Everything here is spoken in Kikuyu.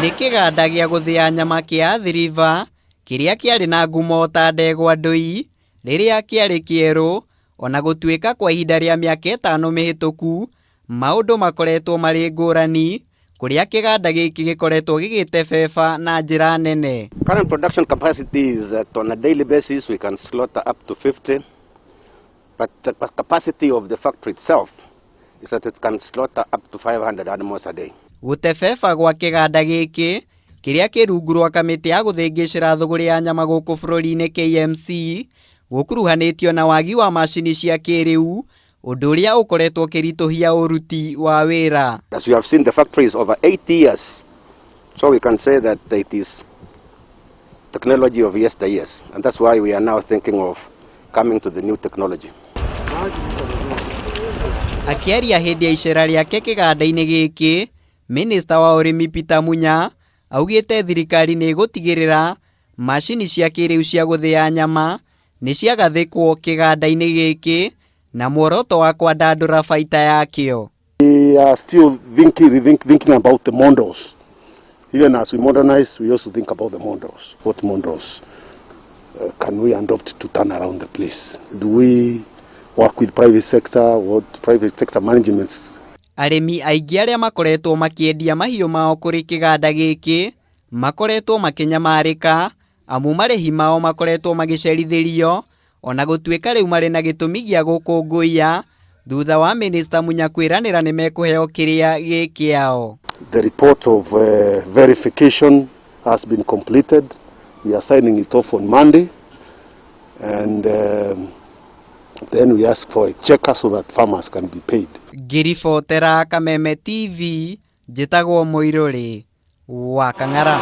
Nĩ kĩganda gĩa gũthĩa nyama kĩa Athi River kĩrĩa kĩarĩ na ngumo ta ndegwa ndũi rĩrĩa kĩarĩ kĩerũ, ona gũtuĩka kwa ihinda rĩa mĩaka ĩtano mĩhĩtũku maũndũ makoretwo marĩ ngũrani kũrĩa kĩganda gĩkĩ gĩkoretwo gĩgĩtebeba na njĩra nene. Current production capacity is that on a daily basis we can slaughter up to 50, but the capacity of the factory itself is that it can slaughter up to 500 animals a day. Gũtebeba gwa kĩganda gĩkĩ kĩrĩa kĩ rungu rwa kamĩtĩ ya gũthĩngĩcĩra thũgũrĩ ya nyama gũkũ bũrũri-inĩ KMC gũkuruhanĩtio na wagi wa macini cia kĩrĩu, ũndũ ũrĩa ũkoretwo ũkĩritũhia ũruti wa wĩra. As you have seen, the factory is over 80 years, so we can say that it is technology of yesteryears, and that's why we are now thinking of coming to the new technology. Akĩaria hĩndĩ ya icera rĩake kĩganda-inĩ gĩkĩ, Minista wa ũrĩmi Peter Munya augĩte thirikari nĩ ĩgũtigĩrĩra macini cia kĩrĩu cia gũthĩa nyama nĩ ciagathĩkwo kĩganda-inĩ gĩkĩ na muoroto wa kwandandũra baita yakĩo. We are still thinking, thinking about the models. Even as we modernize, we also think about the models. What models can we adopt to turn around the place? Do we work with private sector? What private sector management? Arĩmi aingĩ arĩa makoretwo makĩendia mahiũ mao kũrĩ kĩganda gĩkĩ makoretwo makĩnyamarĩka amu marĩhi mao makoretwo magĩcerithĩrio ona gũtuĩka rĩu marĩ na gĩtũmi gĩa gũkũngũiya thutha wa Minista Munya kwĩranĩra nĩ mekũheo kĩrĩa gĩ kĩao. The report of verification has been completed. We are signing it off on Monday. And then we ask for a checker so that farmers can be paid. Ngĩribotera Kameme TV, njĩtagwo Mũirũrĩ wa Kang'ara.